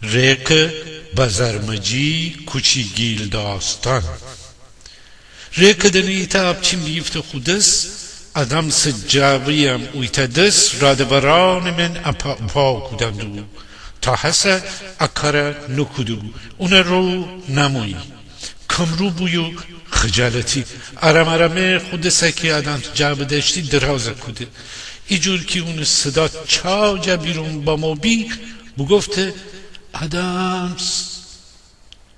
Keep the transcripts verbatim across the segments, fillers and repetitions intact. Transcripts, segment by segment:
ریکٚ بازارمجی کوچی‌گیل داستان. ریکٚ دنه ایتأ آبچین بیگیفته خو دس، آدامسٚ جعبه‌یم اویتأ دس، رادوارأنٚ من اپا اوپا کودن دوبو. تا هسه ا کارَ نوکوده بو. اونٚ رو نمویی. کمرو بو یو خجالتی. آرام آرامه خو دسَ کی آدامسٚ جعبه دأشتی درازَ کوده. ایجور کی اونٚ صدا چا جا بیرون بامو بی، بوگفته: آدامس.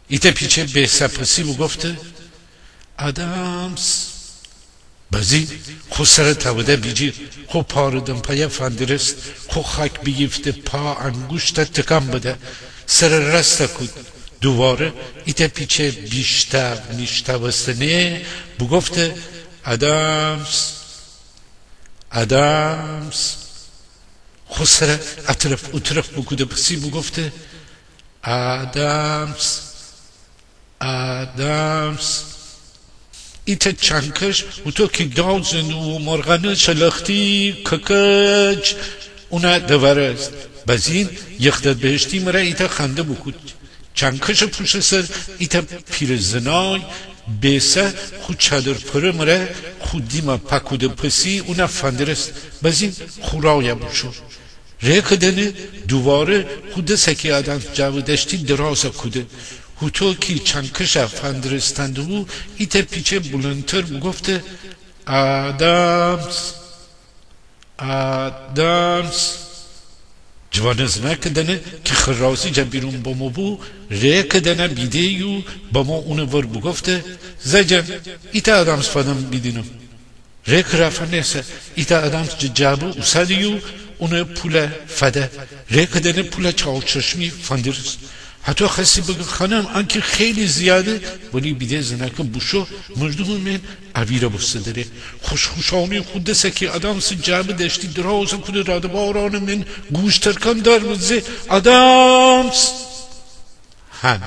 ایتأ پیچه بیسه پسی بوگفته: آدامس. بازین خو سرَ تاوده بیجیر، خو پارٚ دمپایَ فندرست، خو خاک بیگیفته پا انگوشتَ تکان بده، سرَ راستَ کود. دوواره ایتأ پیچه بیشتاو نیشتاوستنه بوگفته: آدامس، آدامس. خو سرَ ا طرف او طرف بوکوده پسی بوگفته: آدامس، آدامس. ایتأ چنکش هوطو کی داد زنده بو، مرغانه شلختی ککج اونَ دوارست. بازین یخداد بهشتی مره ایتأ خنده بوکود. چنکشٚ پوشتٚ سر ایتأ پیرٚ زنای بیسه خو چادر پره مره خو دیمَ پاکوده پسی اونَ فندرست. بازین خو رایَ بوشو. ریکٚ دنه دوواره خو دسَ کی آدامسٚ جعبه دأشتی درازَ کوده. هوطو کی چنکشَ فندرستن دوبو، ایتأ پیچه بولندتر بوگفته: آدامس، آدامس. جوانٚ زنأکٚ دنه کی خرازی جا بیرون بامو بو، ریکٚ دنه بیده یو بامو اونٚ ور بوگفته: زأی جان، ایتأ آدامس فدم بیدینم. ریکٚ رافا نیسه، ایتأ آدامس جه جعبه اوساده یو اونٚ پولَ فده. ریکٚ دنه پولَ چاوچشمی فندرست. هتو خوأستی بگه: خانم، انکی خیلی زیاده، ولی بیده زنأکه بوشو مردومٚ من اویرَ بوسته دره. خوش‌خوشانه خو دسَ کی آدامسٚ جعبه دأشتی درازَ کوده، رادوارأنٚ من گوش‌ترکان دار بزه: آدامس! هن.